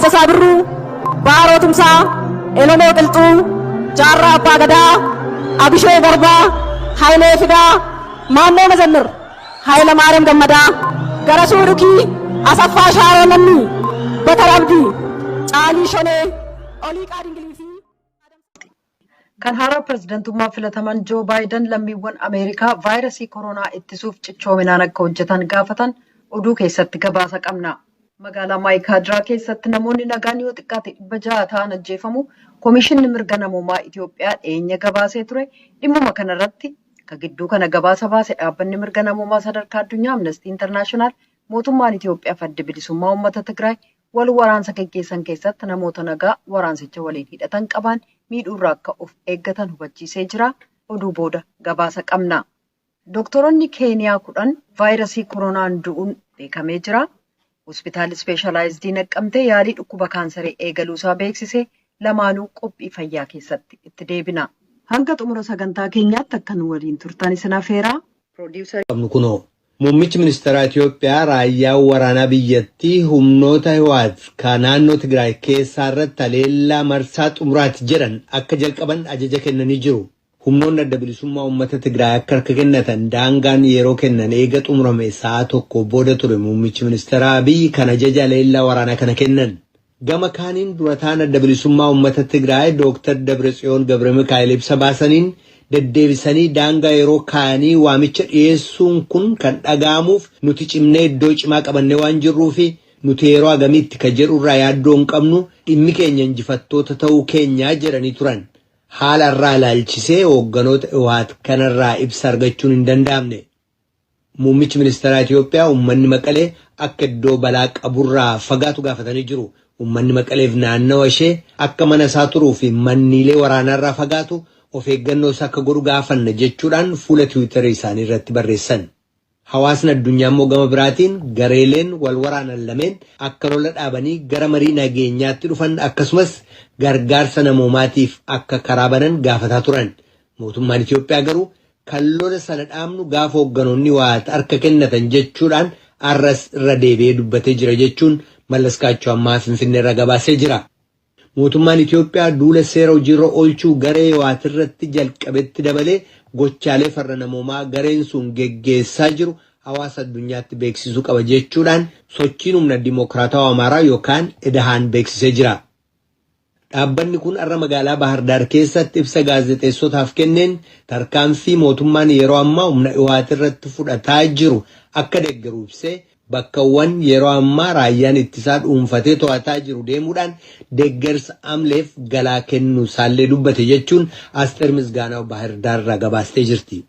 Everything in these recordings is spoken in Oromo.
Taaddasaa Birruu, Baaroo Tumsaa, Elemoo Qilxuu, Jaarraa Abbaa Gadaa, Abishee Garbaa, Hayilee Fidaa, Maammoo Mazammir, Hayilamaariyaam Gammadaa, Garasuu Dhukii, Asaffaa Shaaroo Lammii, Bakar Abdii, Caalii Shonee, Oliiqaa Dingilii fi Kan haaraa pirezidantummaa filataman Joo Baayiden lammiiwwan Ameerikaa vaayirasii koronaa ittisuuf cichoominaan akka hojjetan gaafatan. Oduu keessatti gabaasa qabna. Magaalaa Maayikaadiraa keessatti namoonni nagaan yoo xiqqaate 600 ta'an ajjeefamu Komishinni Mirga Namoomaa Itoophiyaa dhiyeenya gabaasee ture. Dhimmuma kanarratti ka gidduu kana gabaasa baase dhaabbanni mirga namoomaa sadarkaa addunyaa Amnesty International, mootummaan Itoophiyaa fi Adda Bilisummaa Uummata Tigraay wal waraansa geggeessan keessatti namoota nagaa waraansicha waliin hidhatan qaban miidhuurraa akka of eeggatan hubachiisee jira. Oduu booda gabaasa qabna. Doktoroonni Keeniyaa 10 vaayirasii koronaan du'uun beekamee jira. Hospitaalli Ispeeshalaayizidii Naqqamtee yaalii dhukkuba kaansarii eegaluusaa beeksise. Lamaanuu qophii fayyaa keessatti itti deebina. Hanga xumura sagantaa keenyaatti akka nu waliin turtan isin afeeraa. Qabnu kunoo. Muummichi ministeeraa Itiyoophiyaa raayyaan waraanaa biyyattii humnoota Hiwaat ka naannoo Tigraay keessaa irratti haleellaa marsaa xumuraati jedhan akka jalqaban ajaja kennanii jiru. Humnoonni Adda Bilisummaa Uummata Tigraay akka harka kennatan daangaan yeroo kennan eega xumurame sa'a tokko booda ture muummichi ministeeraa Abiy kan ajaja haleellaa waraanaa kana kennan. Gama kaaniin dura ta'aan Adda Bilisummaa Uummata Tigraay Dooktar Dabratsiyoon Gabremikaa'el ibsa baasaniin, deddeebisanii daangaa yeroo kaayanii waamicha dhiyeessuun kun kan dhaga'amuuf nuti cimnee iddoo cimaa qabannee waan jirruufi, nuti yeroo hagamiitti ka jedhurraa yaaddoo hin qabnu, dhimmi keenya injifattoota ta'uu keenyaa jedhanii turan. Haala har'aa ilaalchisee hoogganoota Hiwaat kanarraa ibsa argachuun hin danda'amne. Muummichi ministeeraa Itiyoophiyaa uummanni Maqalee akka iddoo balaa qaburraa fagaatu gaafatanii jiru. Uummanni Maqaleef naannawa ishee akka mana isaa turuu fi manniilee waraanaarraa fagaatu of eeggannoo isaa akka godhu gaafanna jechuudhaan fuula Tiwiitarii isaanii irratti barreessan. Hawaasni addunyaa immoo gama biraatiin gareeleen wal waraanan lameen akka lola dhaabanii gara marii nageenyaatti dhufan akkasumas gargaarsa namoomaatiif akka karaa banan gaafataa turan. Mootummaan Itiyoophiyaa garuu kan lola sana dhaabnu gaafa hoogganoonni Hiwaat harka kennatan jechuudhaan har'as irra deebi'ee dubbatee jira jechuun Mallaskaachoo Ammahaa Finfinnee irraa gabaasee jira. Mootummaan Itiyoophiyaa duula seera hojiirra oolchuu garee Hiwaat irratti jalqabetti dabalee gochaalee farra namoomaa gareen sun geggeessaa jiru hawaasa addunyaatti beeksisuu qaba jechuudhaan sochiin humna Dimookiraatawaa Amaaraa yookaan Edahaan beeksisee jira. Dhaabbanni kun har'a magaalaa Baahirdaar keessatti ibsa gaazexeessotaaf kenneen tarkaanfii mootummaan yeroo ammaa humna Hiwaat irratti fudhataa jiru akka deeggaru ibsee, bakkawwan yeroo ammaa raayyaan ittisaa dhuunfatee to'ataa jiru deemuudhaan deeggarsa amleef galaa kennuu isaallee dubbate jechuun Asteer Misgaanaaw Baahirdaar irraa gabaastee jirti.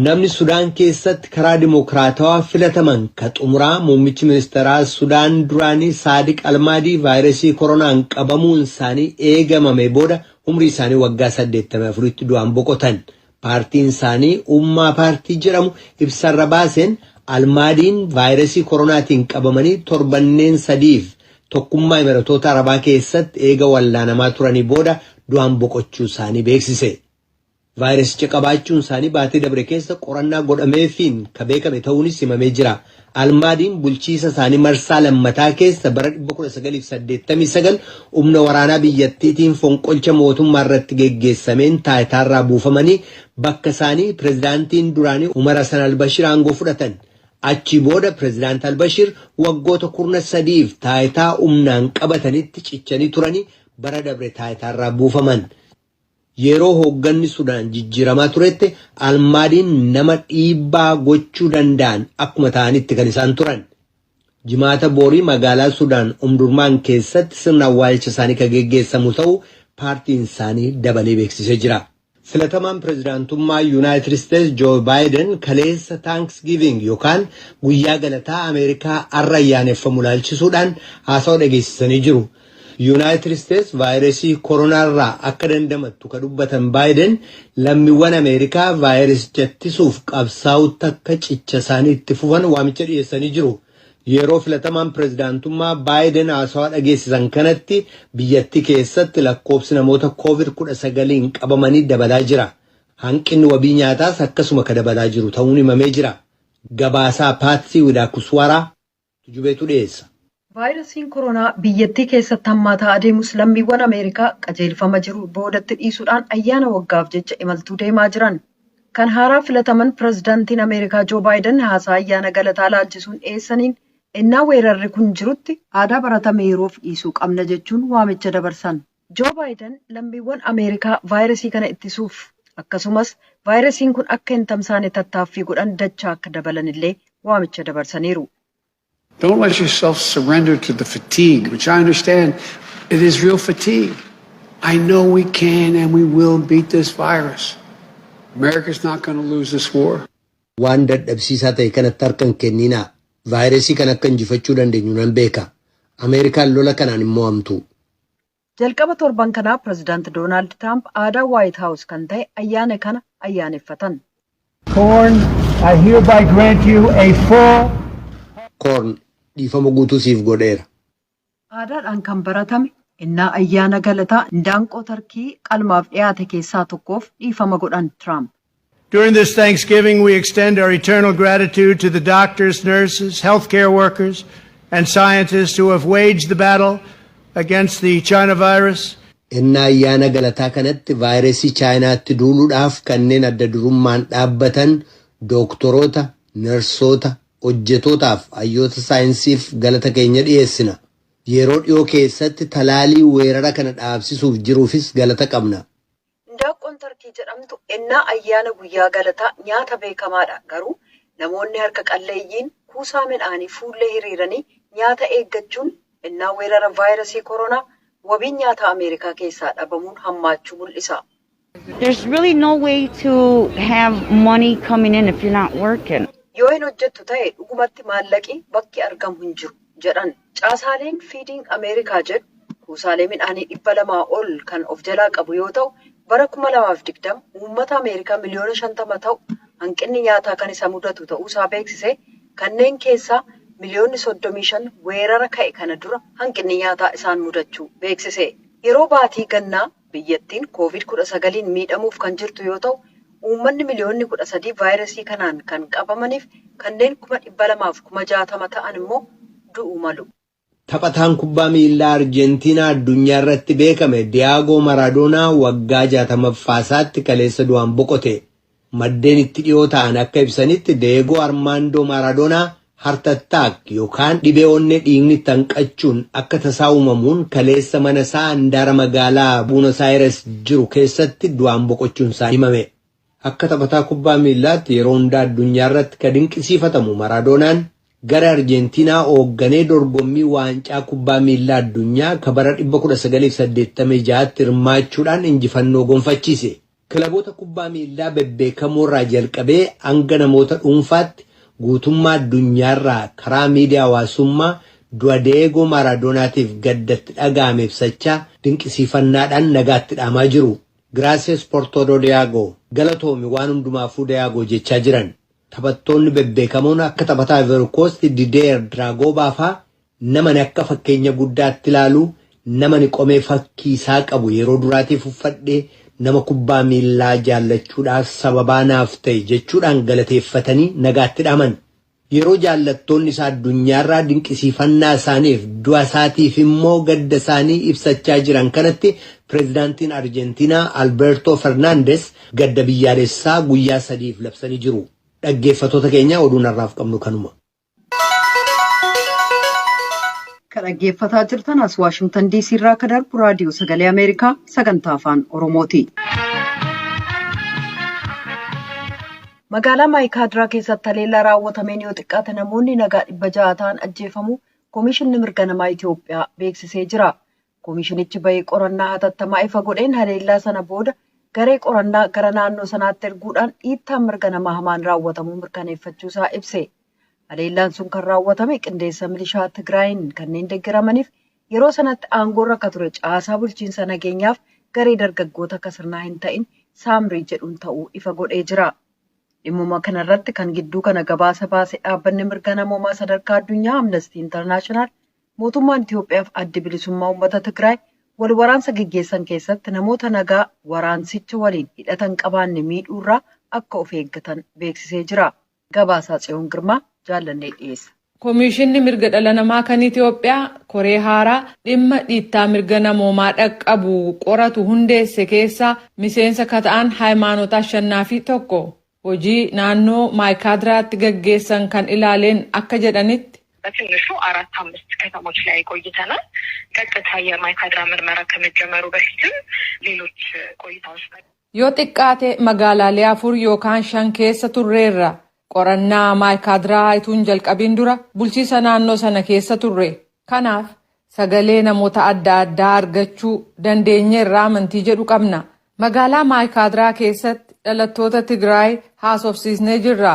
Namni Sudaan keessatti karaa dimokiraatawaa filataman ka xumuraa muummichi ministeeraa Sudaan duraanii Saadiq Almaadii vaayirasii koronaan qabamuun isaanii eegamame booda umrii isaanii waggaa 84tti du'aan boqotan. Paartiin isaanii Ummaa Paartii jedhamu ibsarra baaseen, Almaadiin vaayirasii koronaatiin qabamanii torbanneen sadiif Tokkummaa Imiratoota Arabaa keessatti eega wallaanamaa turanii booda du'aan boqochuu isaanii beeksise. Vaayirasicha qabaachuun isaanii baatii dabre keessa qorannaa godhameefiin ka beekame ta'uunis himamee jira. Almaadiin bulchiisa isaanii marsaa lammataa keessa bara 1989 humna waraanaa biyyattiitiin fonqolcha mootummaa irratti geggeessameen taayitaarraa buufamanii bakka isaanii pirezidaantiin duraanii Umar Hasan Albashir aangoo fudhatan. Achii booda pirezidaant Albashir waggoota kurna sadiif taayitaa humnaan qabatanitti cichanii turanii bara dabre taayitaarraa buufaman. Yeroo hoogganni Sudaan jijjiiramaa turetti Almaadiin nama dhiibbaa gochuu danda'an akkuma ta'anitti kan isaan turan. Jimaata boorii magaalaa Sudaan Omdurmaan keessatti sirna awwaalcha isaanii kan geggeessamu ta'uu paartiin isaanii dabalee beeksisee jira. Filatamaan pirezidaantummaa Yunaayitid Isteets Joo Baayiden kaleessa Thanksgiving yookaan guyyaa galataa Ameerikaa har'a ayyaaneffamu ilaalchisuudhaan haasawa dhageessisanii jiru. Yunaayitid Isteets vaayirasii koronaarraa akka dandamattu ka dubbatan Baayiden, lammiwwan Ameerikaa vaayirasicha ittisuuf qabsaa'utti akka cicha isaanii itti fufan waamicha dhiyeessanii jiru. Yeroo filatamaan pirezidaantummaa Baayiden haasawaa dhageessisan kanatti biyyattii keessatti lakkoobsi namoota Covid 19n qabamanii dabalaa jira. Hanqinni wabii nyaataas akkasuma ka dabalaa jiru ta'uun himamee jira. Gabaasaa Paatsii Widaakuswaraa Tujubeetu dhiyeessa. Vaayirasiin koronaa biyyattii keessatti hammaataa adeemus lammiiwwan Ameerikaa qajeelfama jiru boodatti dhiisuudhaan ayyaana waggaaf jecha imaltuu deemaa jiran. Kan haaraa filataman pirezidaantiin Ameerikaa Joo Baayiden haasaa ayyaana galataa laalchisuun dhiyeessaniin ennaa weerarri kun jirutti aadaa baratame yeroof dhiisuu qabna jechuun waamicha dabarsan. Joo Baayiden lammiiwwan Ameerikaa vaayirasii kana ittisuuf akkasumas vaayirasiin kun akka hin tamsaane tattaaffii godhan dachaa akka dabalan illee waamicha dabarsaniiru. Don't let yourself surrender to the fatigue, which I understand it is real fatigue. I know we can and we will beat this virus. America's not going to lose this war. Waan dadhabsiisaa ta'e kanatti harka hin kenninaa. Vaayirasii kana akka injifachuu dandeenyu nan beeka. Ameerikaan lola kanaan hin mo'amtu. Jalqaba torban kanaa pirezidaanti Doonaald Tiraamp aadaa Waayit Haawus kan ta'e ayyaana kana ayyaaneffatan. Corn, I hereby grant you a full Koorn, dhiifama guutuu siif godheera. Aadaadhaan kan baratame innaa ayyaana galataa indaanqoo tarkii qalmaaf dhiyaate keessaa tokkoof dhiifama godhan Tiraamp. During this Thanksgiving, we extend our eternal gratitude to the doctors, nurses, healthcare workers, and scientists who have waged the battle against the China virus. Innaa ayyaana galataa kanatti vaayirasii Chaayinaatti duuluudhaaf kanneen adda durummaan dhaabbatan dooktoroota, narsoota, hojjetootaaf hayyoota saayinsiif galata keenya dhiyeessina. Yeroo dhiyoo keessatti talaalii weerara kana dhaabsisuuf jiruufis galata qabna. Indaanqoon tarkii jedhamtu ennaa ayyaana guyyaa galataa nyaata beekamaadha. Garuu namoonni harka qalleeyyiin kuusaa midhaanii fuullee hiriiranii nyaata eeggachuun ennaa weerara vaayirasii koronaa wabiin nyaata Ameerikaa keessaa dhabamuun hammaachuu mul'isa. There's really no way to have money coming in if you're not working. Yoo hin hojjettu ta'e dhugumatti maallaqi bakki argamu hin jiru jedhan. Caasaaleen Feeding America jedhu kuusaalee midhaanii 200 ol kan of jalaa qabu yoo ta'u, bara 2020 uummata Ameerikaa miliyoona 50 ta'u hanqinni nyaataa kan isa mudatu ta'uusaa beeksise. Kanneen keessaa miliyoonni 35 weerara ka'e kana dura hanqinni nyaataa isaan mudachuu beeksise. Yeroo baatii gannaa biyyattiin Koovid-19n miidhamuuf kan jirtu yoo ta'u, uummanni miliyoonni 13 vaayirasii kanaan kan qabamaniif kanneen 260,000 ta'an immoo du'uu malu. Taphataan kubbaa miilaa Arjentiinaa addunyaa irratti beekame Diyaagoo Maraadoonaa waggaa 60ffaa isaatti kaleessa du'aan boqote. Maddeen itti dhiyoo ta'an akka ibsanitti, Deegoo Armaandoo Maraadoonaa heart attack yookaan dhibee onnee dhiigni itti hanqachuun akka tasaa uumamuun kaleessa mana isaa handaara magaalaa Buenos Aires jiru keessatti du'aan boqochuun isaa himame. Akka taphataa kubbaa miilaatti yeroo hundaa addunyaa irratti kan dinqisiifatamu Maraadoonaan gara Arjentiinaa hoogganee dorgommii waancaa kubbaa miilaa addunyaa ka bara 1986tti hirmaachuudhaan injifannoo gonfachiise. Kilaboota kubbaa miilaa bebbeekamoo irraa jalqabee hanga namoota dhuunfaatti guutummaa addunyaarraa karaa miidiyaa hawaasummaa du'a Deegoo Maaraadonaatiif gaddatti dhaga'ame ibsachaa dinqisiifannaadhaan nagaatti dhaamaa jiru. "Gracias por todo, Diego. Galatoomi waan hundumaafuu, Diego," jechaa jiran. Taphattoonni bebbeekamoon akka taphataa Ivory Coast Didier Drogba fa'aa, "Nama akka fakkeenya guddaatti ilaalu, nama ni qomee fakkii isaa qabu yeroo duraatiif uffadhee, nama kubbaa miillaa jaallachuudhaaf sababaa naaf ta'e," jechuudhaan galateeffatanii nagaatti dhaaman. Yeroo jaallattoonni isaa addunyaarraa dinqisiifannaa isaaniif du'a isaatiif immoo gadda isaanii ibsachaa jiran kanatti, pireezidaantiin Arjentiinaa Alberto Fernandes gadda biyyaalessaa guyyaa 3f labsanii jiru. Dhaggeeffattoota keenya, oduun har'aaf qabnu kanuma. Kan dhaggeeffataa jirtan as Waashingtan DC irraa akka darbu Raadiyoo Sagalee Ameerikaa sagantaa Afaan Oromooti. Magaalaa Maayikaadiraa keessatti haleellaa raawwatameen yoo xiqqaate namoonni nagaa 600 ta'an ajjeefamuu Koomishinni Mirga Namaa Itoophiyaa beeksisee jira. Koomishinichi bahii qorannaa hatattamaa ifa godheen haleellaa sana booda garee qorannaa gara naannoo sanaatti erguudhaan dhiittaan mirga namaa hamaan raawwatamuu mirkaneeffachuusaa ibse. Haleellaan sun kan raawwatame qindeessa milishaa Tigraayin kanneen deeggaramaniif yeroo sanatti aangoorra akka ture caasaa bulchiinsa nageenyaaf garee dargaggoota akka sirnaa hin ta'in Saamrii jedhuun ta'uu ifa godhee jira. Dhimmuma kanarratti kan gidduu kana gabaasa baase dhaabbanni mirga namoomaa sadarkaa addunyaa Amnesty International, mootummaan Itoophiyaaf Addi Bilisummaa Uummata Tigraay wal waraansa geggeessan keessatti namoota nagaa waraansicha waliin hidhatan qabaanne miidhuurraa akka of eeggatan beeksisee jira. Gabaasaa Tsiyoon Girmaa Jaallannee dhiyeessa. Komishinni mirga dhala namaa kan Itoophiyaa koree haaraa dhimma dhiittaa mirga namoomaa dhaqqabu qoratu hundeesse keessaa miseensa ka ta'an Hayimaanot Ashannaafii tokko. Hojii naannoo Maayikaadiraatti gaggeessan kan ilaaleen akka jedhanitti. በትንሹ አራት አምስት ከተሞች ላይ ቆይተናል። ቀጥታ የማይካድራ ምርመራ ከመጀመሩ በፊትም ሌሎች ቆይታዎች Yoo xiqqaate magaalaalee afur yookaan shan keessa turreerra. Qorannaa Maayikaadiraa utuu hin jalqabiin dura bulchiisa naannoo sana keessa turre. Kanaaf sagalee namoota adda addaa argachuu dandeenyeerra amantii jedhu qabna. Magaalaa Maayikaadiraa keessatti dhalattoota Tigraay haasofsiisnee jirra.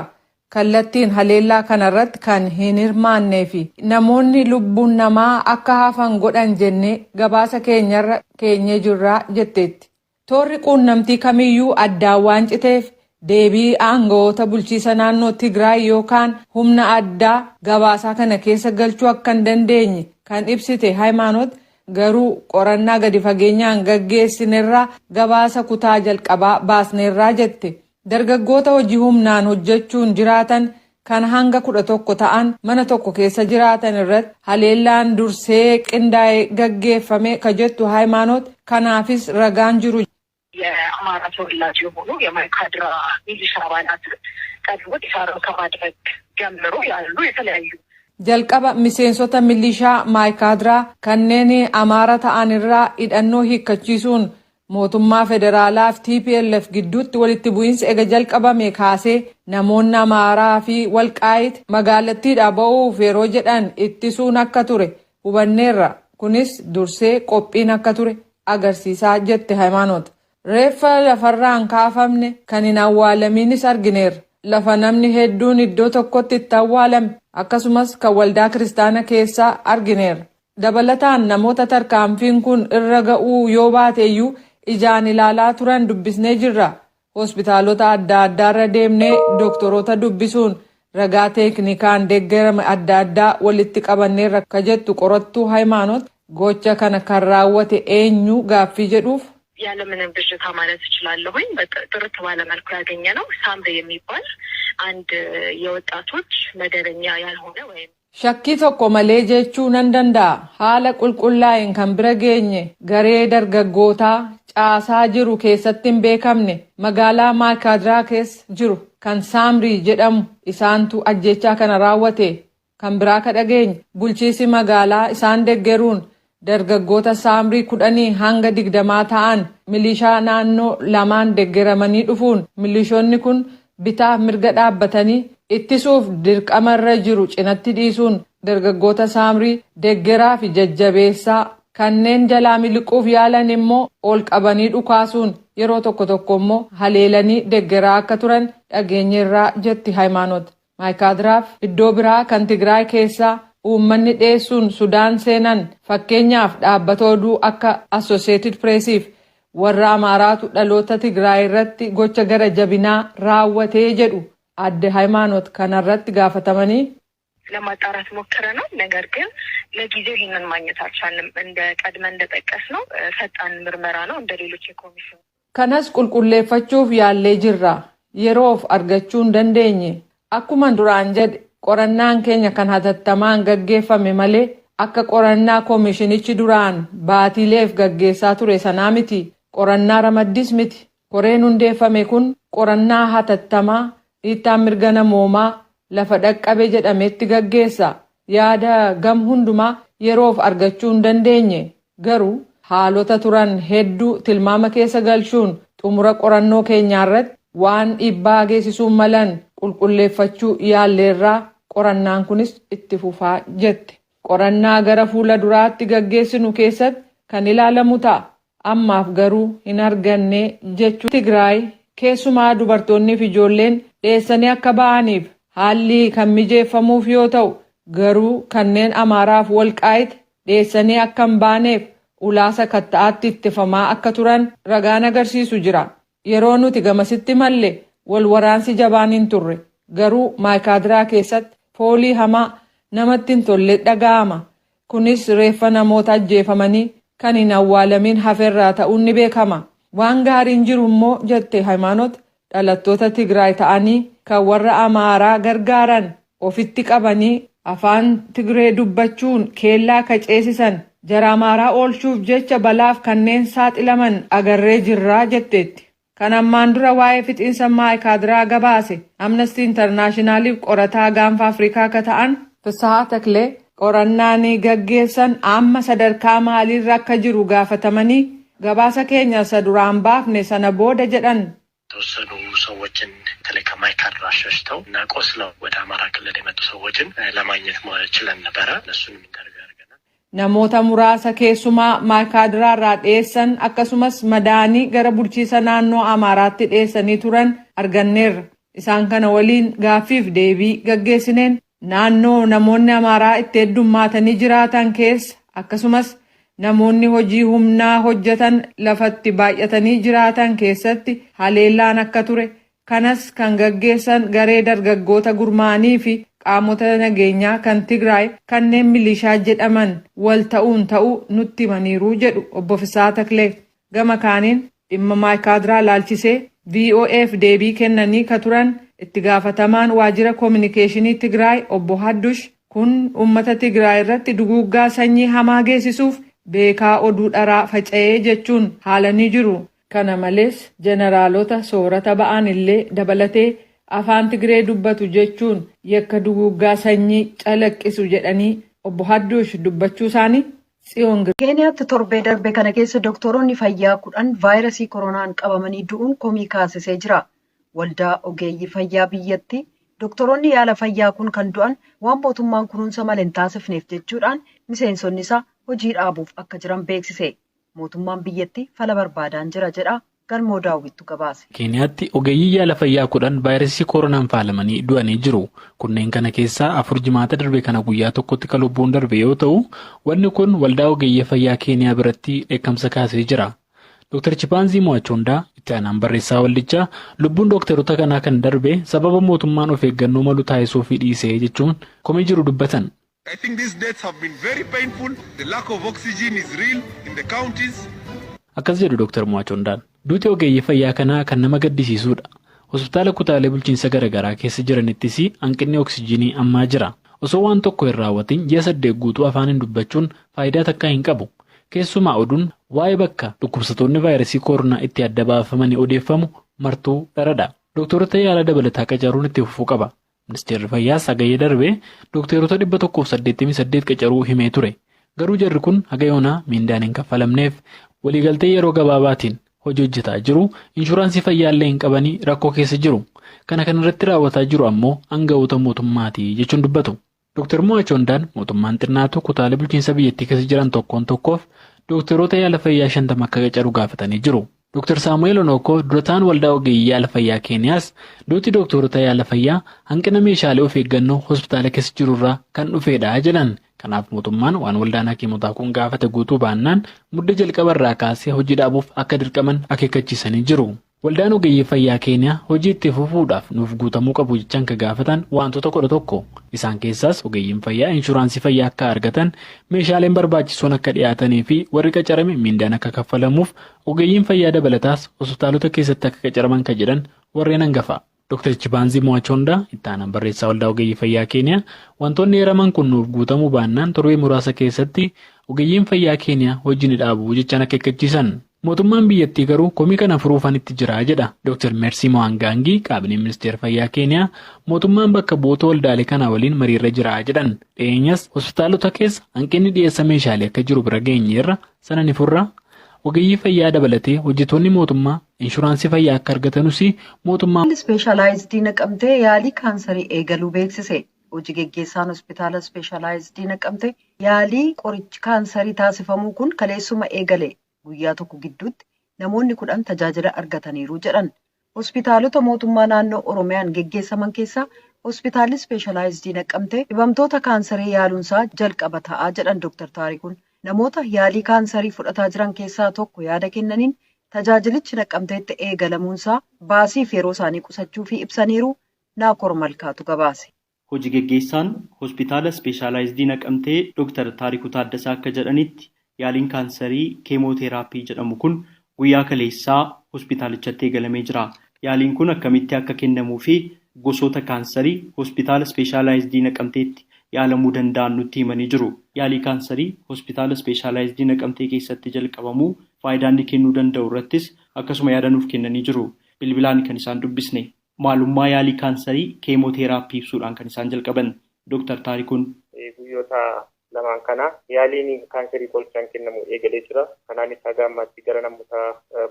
Kallattiin haleellaa kanarratti kan hin hirmaannee fi namoonni lubbuun namaa akka hafan godhan jennee gabaasa keenyarra keenyee jirra jetteetti. Toorri quunnamtii kamiyyuu addaan waan citeef deebii aangawoota bulchiisa naannoo Tigraay yookaan humna addaa gabaasaa kana keessa galchuu akka hin dandeenye kan ibsite Hayimaanot, garuu qorannaa gadi fageenyaan gaggeessinerraa gabaasa kutaa jalqabaa baasneerraa jette. Dargaggoota hojii humnaan hojjechuun jiraatan kan hanga 11 ta'an mana tokko keessa jiraatan irratti haleellaan dursee qindaa'ee gaggeeffame ka jettu Hayimaanot, kanaafis ragaan jiru. የአማራ ተወላጅ የሆኑ የማይካድራ ሚሊሻ አባላትን ቀድሞ ዲሳራ ከማድረግ ጀምሮ ያሉ የተለያዩ Jalqaba miseensota milishaa Maayikaadiraa kanneen Amaara ta'an irraa hidhannoo hiikkachiisuun mootummaa federaalaa fi TPLF gidduutti walitti bu'iinsi ega jalqabame kaasee namoonni Amaaraa fi Walqaayit magaalattiidhaa ba'uuf yeroo jedhan ittisuun akka ture hubanneerra. Kunis dursee qophiin akka ture agarsiisaa jette Hayimaanot. Reeffa lafarraa hin kaafamne kan hin awwaalamiinis argineerra. Lafa namni hedduun iddoo tokkotti itti awwaalame akkasumas kan waldaa kiristaana keessaa argineerra. Dabalataan namoota tarkaanfiin kun irra ga'uu yoo baate iyyuu ijaan ilaalaa turan dubbisnee jirra. Hospitaalota adda addaarra deemnee doktoroota dubbisuun ragaa teeknikaan deeggarame adda addaa walitti qabanneerra ka jettu qorattuu Hayimaanot, gocha kana kan raawwate eenyu gaaffii jedhuuf. ያለምንም ብዥታ ማለት እችላለሁኝ። ጥርት ባለ መልኩ ያገኘ ነው ሳምሪ የሚባል አንድ የወጣቶች መደበኛ ያልሆነ ወይም Shakkii tokko malee jechuu nan danda'a. Haala qulqullaa'een kan bira geenye garee dargaggootaa caasaa jiru keessatti hin beekamne magaalaa Maayikaadiraa keessa jiru kan Saamrii jedhamu isaantu ajjechaa kana raawwate. Kan biraa ka dhageenye bulchiisi magaalaa isaan deggeruun dargaggoota Saamrii 10 hanga 20 ta'an milishaa naannoo lamaan deggeramanii dhufuun milishoonni kun bitaaf mirga dhaabbatanii ittisuuf dirqamarra jiru cinatti dhiisuun dargaggoota Saamrii deggeraa fi jajjabeessaa, kanneen jalaa miliquuf yaalan immoo ol qabanii dhukaasuun, yeroo tokko tokko immoo haleelanii deggeraa akka turan dhageenyeerraa jetti Hayimaanot. Maayikaadiraaf iddoo biraa kan Tigraay keessaa uummanni dheessuun Sudaan seenan, fakkeenyaaf dhaabbata oduu akka Associated Pressiif warra Amaaraatu dhaloota Tigraay irratti gocha gara jabinaa raawwatee jedhu. Adde Hayimaanot kanarratti gaafatamanii. ለማጣራት ሞክረናል። ነገር ግን ለጊዜው ይህንን ማግኘት አልቻልንም። እንደ ቀድመን እንደጠቀስ ነው ፈጣን ምርመራ ነው እንደ ሌሎች የኮሚሽን Kanas qulqulleeffachuuf yaallee jirra. Yeroof argachuu hin dandeenye. Akkuma duraan jedhe qorannaan keenya kan hatattamaan gaggeeffame malee akka qorannaa koomishinichi duraan baatiileef gaggeessaa ture sanaa miti. Qorannaa ramaddis miti. Koreen hundeeffame kun qorannaa hatattamaa dhiittaan mirga namoomaa lafa dhaqqabe jedhametti gaggeessa. Yaada gam hundumaa yeroof argachuu hin dandeenye. Garuu haalota turan hedduu tilmaama keessa galchuun xumura qorannoo keenyaarratti waan dhiibbaa geessisuu malan qulqulleeffachuu yaalleerraa, qorannaan kunis itti fufaa jette. Qorannaa gara fuula duraatti gaggeessinu keessatti kan ilaalamu ta'a. Ammaaf garuu hin arganne jechuu. Tigraay keessumaa dubartoonni fi ijoolleen dheessanii akka ba'aniif haalli kan mijeeffamuuf yoo ta'u, garuu kanneen Amaaraaf Walqaayit dheessanii akka hin baaneef ulaa sakatta'aatti ittifamaa akka turan ragaan agarsiisu jira. Yeroo nuti gamasitti malle wal waraansi jabaan hin turre. Garuu Maayikaadiraa keessatti foolii hamaa namatti hin tolle dhaga'ama. Kunis reeffa namoota ajjeefamanii kan hin awwaalamin haferraa ta'uun ni beekama. Waan gaariin jiru immoo, jette Hayimaanot, dhalattoota Tigraay ta'anii kan warra Amaaraa gargaaran ofitti qabanii Afaan Tigree dubbachuun keellaa ka ceesisan jara Amaaraa oolchuuf jecha balaaf kanneen saaxilaman agarree jirra jetteetti. Kan ammaan dura waa'ee fixiinsa Maayikaadiraa gabaase Amnesty Internationaliif qorataa gaanfa Afrikaa akka ta'an Fissahaa Taklee qorannaan gaggeessan amma sadarkaa maaliirra akka jiru gaafatamanii gabaasa keenya isa duraan baafne sana booda jedhan. የተወሰኑ ሰዎችን በተለይ ከማይካድራ ሸሽተው እና ቆስለው ወደ አማራ ክልል የመጡ ሰዎችን ለማግኘት ችለን ነበረ። እነሱንም ኢንተርቪው አድርገናል። Namoota muraasa keessumaa Maayikaadiraa irraa dheessan akkasumas madaanii gara bulchiisa naannoo Amaaraatti dheessanii turan arganneerra. Isaan kana waliin gaaffiif deebii gaggeessineen naannoo namoonni Amaaraa itti heddummaatanii jiraatan keessa akkasumas namoonni hojii humnaa hojjetan lafatti baay'atanii jiraatan keessatti haleellaan akka ture kanas kan gaggeessan garee dargaggoota gurmaanii fi qaamota nageenyaa kan Tigraay kanneen milishaa jedhaman wal ta'uun ta'uu nutti himaniiru jedhu obbo Fisaa Taklee. Gama kaaniin dhimma Maayikaadiraa laalchisee VOAf deebii kennanii ka turan itti gaafatamaan waajjira koominikeeshinii Tigraay obbo Haddush kun uummata Tigraay irratti duguuggaa sanyii hamaa geessisuuf beekaa oduu dharaa faca'ee jechuun haalanii jiru. Kana malees jeneraalota soorata ba'an illee dabalatee afaan Tigree dubbatu jechuun yakka duguuggaa sanyii calaqqisu jedhanii obbo Haddush dubbachuu isaanii Tsiyoon Keeniyaatti torbee darbe kana keessa doktoroonni fayyaa 10 vaayirasii koronaan qabamanii du'uun komii kaasisee jira. Waldaa ogeeyyii fayyaa biyyattii doktoroonni yaala fayyaa kun kan du'an waan mootummaan kunuunsa malee hin taasifneef jechuudhaan miseensonni isaa hojii dhaabuuf akka jiran beeksise. Mootummaan biyyattii fala barbaadaan jira jedha Galmoo Daawwittu gabaase. Keeniyaatti ogeeyyii yaala fayyaa 10 vaayirasii koronaan faalamanii du'anii jiru. Kunneen kana keessaa 4 jimaata darbe kana guyyaa tokkotti kan lubbuun darbe yoo ta'u, wanni kun waldaa ogeeyyii fayyaa Keeniyaa biratti dheekkamsa kaasee jira. Dr. Chipaanzii Mo'achoondaa itti aanaan barreessaa waldichaa lubbuun dookteroota kanaa kan darbe sababa mootummaan of eeggannoo malu taasisuufii dhiisee jechuun komii jiru dubbatan. I think these deaths have been very painful. The lack of oxygen is real in the counties. Akkas jedhu Dr. Mo'achoondaan. Duuti ogeeyyii fayyaa kanaa kan nama gaddisiisudha. Hospitaala kutaalee bulchiinsa garaagaraa keessa jiranittis hanqinni oksijiinii ammaa jira. Osoo waan tokko hin raawwatin ji'a 8 guutuu afaaniin dubbachuun faayidaa takkaa hin qabu. Keessumaa oduun waa'ee bakka dhukkubsattoonni vaayirasii koronaa itti adda baafamanii odeeffamu martuu dharadha. Dooktorota yaala dabalataa qacaruun itti fufuu qaba. Ministeerri Fayyaas hagayya darbee dookteroota 188 qacaruu himee ture. Garuu jarri kun haga yoonaa miindaan hin kaffalamneef waliigaltee yeroo gabaabaatiin hojii hojjetaa jiru inshuraansii fayyaallee hin qabanii rakkoo keessa jiru. Kana kanarratti raawwataa jiru ammoo aangawoota mootummaati jechuun dubbatu. Dooktar Mo'achoondaan mootummaan xinnaatu kutaalee bulchiinsa biyyattii keessa jiran tokkoon tokkoof dookteroota yaala fayyaa 50 akka qacaru gaafatanii jiru. Dooktar Saamu'eel Onookoo durataan waldaa ogeeyyii yaala fayyaa Keeniyaas duuti dookteroota yaala fayyaa hanqina meeshaalee of eeggannoo hospitaala keessa jirurraa kan dhufedha jedhan. Kanaaf mootummaan waan waldaan hakiimotaa kun gaafate guutuu baannaan mudda jalqabarraa kaasee hojii dhaabuuf akka dirqaman akeekkachiisanii jiru. Waldaan ogeeyyii fayyaa Keeniyaa hojii itti fufuudhaaf nuuf guutamuu qabu jechaan kan gaafatan wantoota 11. Isaan keessaas ogeeyyiin fayyaa inshuraansii fayyaa akka argatan, meeshaaleen barbaachisoon akka dhiyaatanii fi warri qacarame miindaan akka kaffalamuuf ogeeyyiin fayyaa dabalataas hospitaalota keessatti akka qacaraman kan jedhan warreen hangafa. Dr. Chibaanzii Mo'achoondaa itti aanaan barreessaa waldaa ogeeyyii fayyaa Keeniyaa wantoonni eeraman kun nuuf guutamuu baannaan torbee muraasa keessatti ogeeyyiin fayyaa Keeniyaa hojii ni dhaabu jechaan akeekkachiisan. Mootummaan biyyattii garuu komii kana furuufan itti jira jedha. Dr. Mercy Mo'angaangii qaabineen ministeera fayyaa Keeniyaa mootummaan bakka bu'oota waldaalee kanaa waliin mariirra jira jedhan. Dhiyeenyas hospitaalota keessa hanqinni dhiyeessa meeshaalee akka jiru bira geenyeerra sana ni furra. Ogeeyyii fayyaa dabalatee hojjettoonni mootummaa inshuraansii fayyaa akka argatanus mootummaa. Ispeeshaalaayizidii Naqamtee yaalii kaansarii eegaluu beeksise. Hojii geggeessaan hospitaala ispeeshaalaayizidii Naqamtee yaalii qorichi kaansarii taasifamuu kun kaleessuma eegale. Guyyaa tokko gidduutti namoonni 10 tajaajila argataniiru jedhan. Hospitaalota mootummaa naannoo Oromiyaan geggeessaman keessaa hospitaalli ispeeshaalaayizidii Naqamtee dhibamtoota kaansarii yaaluunsaa jalqaba ta'aa jedhan Dr. Taarikuun. Namoota yaalii kaansarii fudhataa jiran keessaa tokko yaada kennaniin tajaajilichi Naqamteetti eegalamuunsaa baasiif yeroo isaanii qusachuu fi ibsaniiru. Naakoor Malkaatu gabaase. Hojii geggeessaan hospitaala ispeeshaalaayizidii Naqamtee Dr. Taarikuu Taaddasaa akka jedhanitti yaaliin kaansarii keemooteraappii jedhamu kun guyyaa kaleessaa hospitaalichatti eegalamee jira. Yaaliin kun akkamitti akka kennamuu fi gosoota kaansarii hospitaala ispeeshaalaayizidii Naqamteetti yaalamuu danda'an nutti himanii jiru. Yaalii kaansarii hospitaala ispeeshaalaayizidii Naqamtee keessatti jalqabamuu faayidaa inni kennuu danda'u irrattis akkasuma yaada nuuf kennanii jiru. Bilbilaan kan isaan dubbisne. Maalummaa yaalii kaansarii keemooteeraappii ibsuudhaan kan isaan jalqaban Dooktar Taarikuun. Guyyoota lamaan kana yaaliin kaansarii qorichaan kennamu eegalee jira. Kanaanis haga ammaatti gara namoota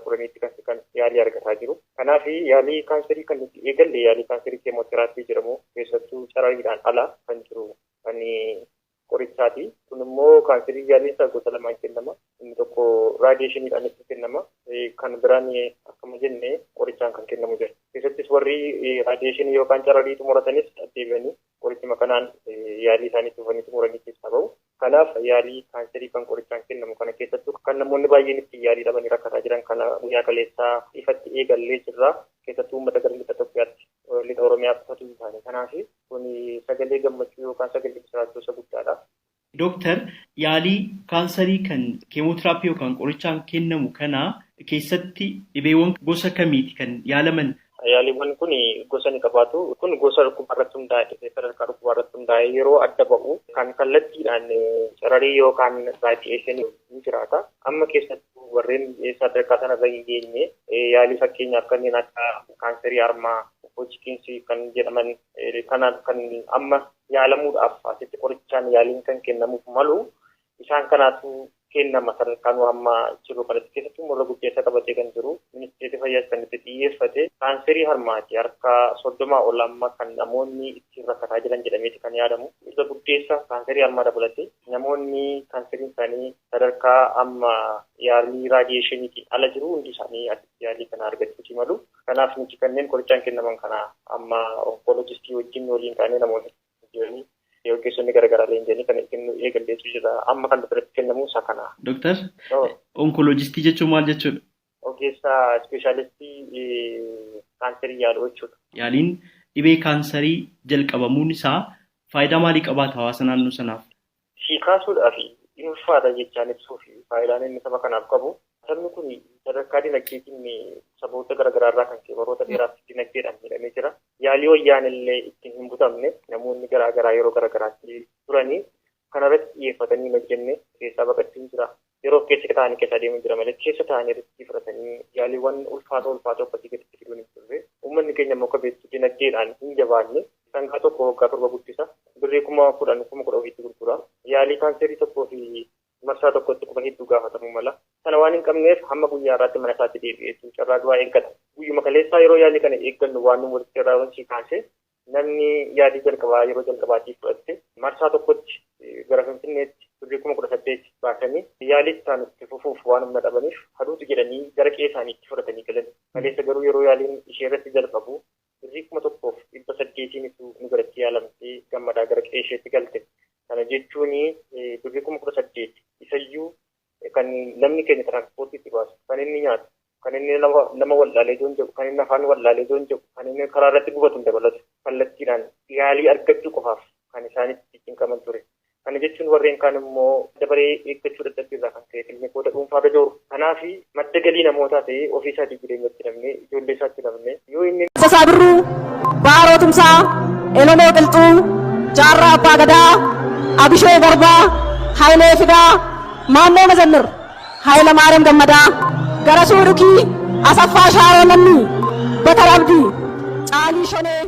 10tti kan yaalii argataa jiru. Kanaaf yaalii kaansarii kan nuti eegalle yaalii kaansarii keemooteraappii jedhamu keessattuu carariidhaan ala kan jiru kan qorichaati. Kun immoo kaansarii yaaliin isaa gosa lamaan kennama. Inni tokko raadiyeeshiniidhaan itti kennama. Kan biraan akkuma jenne qorichaan kan kennamu jira. Keessattis warri raadiyeeshinii yookaan cararii xumuratanis deebi'anii qorichuma kanaan yaalii isaanii tufanii xumuranii keessaa bahu. Kanaaf yaalii kaansarii kan qorichaan kennamu kana keessattuu kan namoonni baay'een itti yaalii dhabanii rakkataa jiran kana guyyaa kaleessaa ifatti eegallee jirra. Keessattuu uummata gara lixa Itoophiyaatti lixa Oromiyaa qofatu hin taane. Kanaaf kun sagalee gammachuu yookaan sagalee misiraachuu isa guddaadha. Dooktar, yaalii kaansarii kan keemootiraappii yookaan qorichaan kennamu kana keessatti dhibeewwan gosa kamiiti kan yaalaman? Yaaliiwwan kun gosa ni qabaatu. Kun gosa dhukkubaa irratti hundaa'e, sadarkaa dhukkubaa irratti hundaa'e yeroo adda ba'u kan kallattiidhaan cararii yookaan raadiyeeshinii ni jiraata. Amma keessattuu warreen sadarkaa sanarra hin geenye yaalii fakkeenyaaf kanneen akka kaansarii harmaa, Hodgkin's kan jedhaman kanaan kan amma yaalamuudhaaf asitti qorichaan yaaliin kan kennamuuf malu isaan kanaatu kennama sadarkaa nu amma jiru kanatti. Keessattuu warra guddeessa qabatee kan jiru ministeerri fayyaas kan itti xiyyeeffate kaanserii harmaati. Harka 30 ol amma kan namoonni ittiin rakkataa jiran jedhameeti kan yaadamu. Irra guddeessa kaanserii harmaa dabalatee namoonni kaanseriin isaanii sadarkaa amma yaalii raadiyeeshiniitiin ala jiru hundi isaanii asitti yaalii kana argachuuti malu. Kanaaf nuti kanneen qorichaan kennaman kana amma onkoloojistii wajjin waliin taanee namoonni jiranii ogeessonni garaagaraa leenji'anii kan kennu eegalleetu jira. Amma kan biratti kennamu isa kana. Dooktar, onkoloojistii jechuun maal jechuudha? Ogeessa ispeeshaalistii kaanserii yaaluu jechuudha. Yaaliin dhibee kaansarii jalqabamuun isaa faayidaa maalii qabaata hawaasa naannoo sanaaf? Si kaasuudhaaf hin ulfaata jechaan ibsuu fi faayidaan inni saba kanaaf qabu. Sabni kun sadarkaa dinagdeetiin saboota garaagaraa irraa kan ka'e baroota dheeraaf dinagdeedhaan miidhamee jira. Yaalii wayyaan illee ittiin hin butamne namoonni garaagaraa yeroo garaagaraatti turanii kanarratti xiyyeeffatanii hin hojjenne keessaa baqachuun jira. Yeroo of keessa taa'anii keessa adeemuun jira malee keessa taa'anii riskii fudhatanii yaaliiwwan ulfaatoo ulfaatoo akkasii gaditti fiduun hin turre. Uummanni keenya immoo akka beektu dinagdeedhaan hin jabaanne sangaa tokko waggaa 7 guddisa. Birrii 10,000 10,000 ofiitti gurgura. Yaalii kaanserii tokkoo fi marsaa tokkotti kuma hedduu gaafatamuu mala. Sana waan hin qabneef hamma guyyaa irraatti mana isaatti deebi'ee carraa du'aa eeggata. Guyyuma kaleessaa yeroo yaalii kana eeggannu waan nu walitti irraa si kaase namni yaalii jalqabaa yeroo jalqabaatiif fudhatte marsaa tokkotti gara Finfinneetti birrii 18,000 baasanii yaalii isaan itti fufuuf waan humna dhabaniif haduutu jedhanii gara qe'ee isaaniitti fudhatanii galan. Kaleessa garuu yeroo yaaliin ishee irratti jalqabu birrii 1,800 nu biratti yaalamtee gammadaa gara qe'ee isheetti galte. Kana jechuun birrii 18,000 isayyuu kan namni keenya tiraanspoortii itti baasu, kan inni nyaatu, kan inni nama wallaalee joon jedhu, kan inni afaan wallaalee joon jedhu, kan inni karaa irratti gubatu hin dabalatu. Kallattiidhaan yaalii argachuu qofaaf kan isaanitti cinqaman ture. Kana jechuun warreen kaan immoo dabaree eeggachuu dadhabbii irraa kan ka'e kilinikota dhuunfaa irra jooru. Kanaaf madda galii namootaa ta'ee ofii isaatii jireenyatti namne, ijoollee isaatti namne yoo inni Taaddasaa Birruu, Baaroo Tumsaa, Elemoo Qilxuu, Jaarraa Abbaa Gadaa, Abishee Garbaa, Hayilee Fidaa, Maammoo Mazammir, Hayilamaariyaam Gammadaa, Garasuu Dhukii, Asaffaa Shaaroo Lammii, Batar Abdii, Caalii Shonee.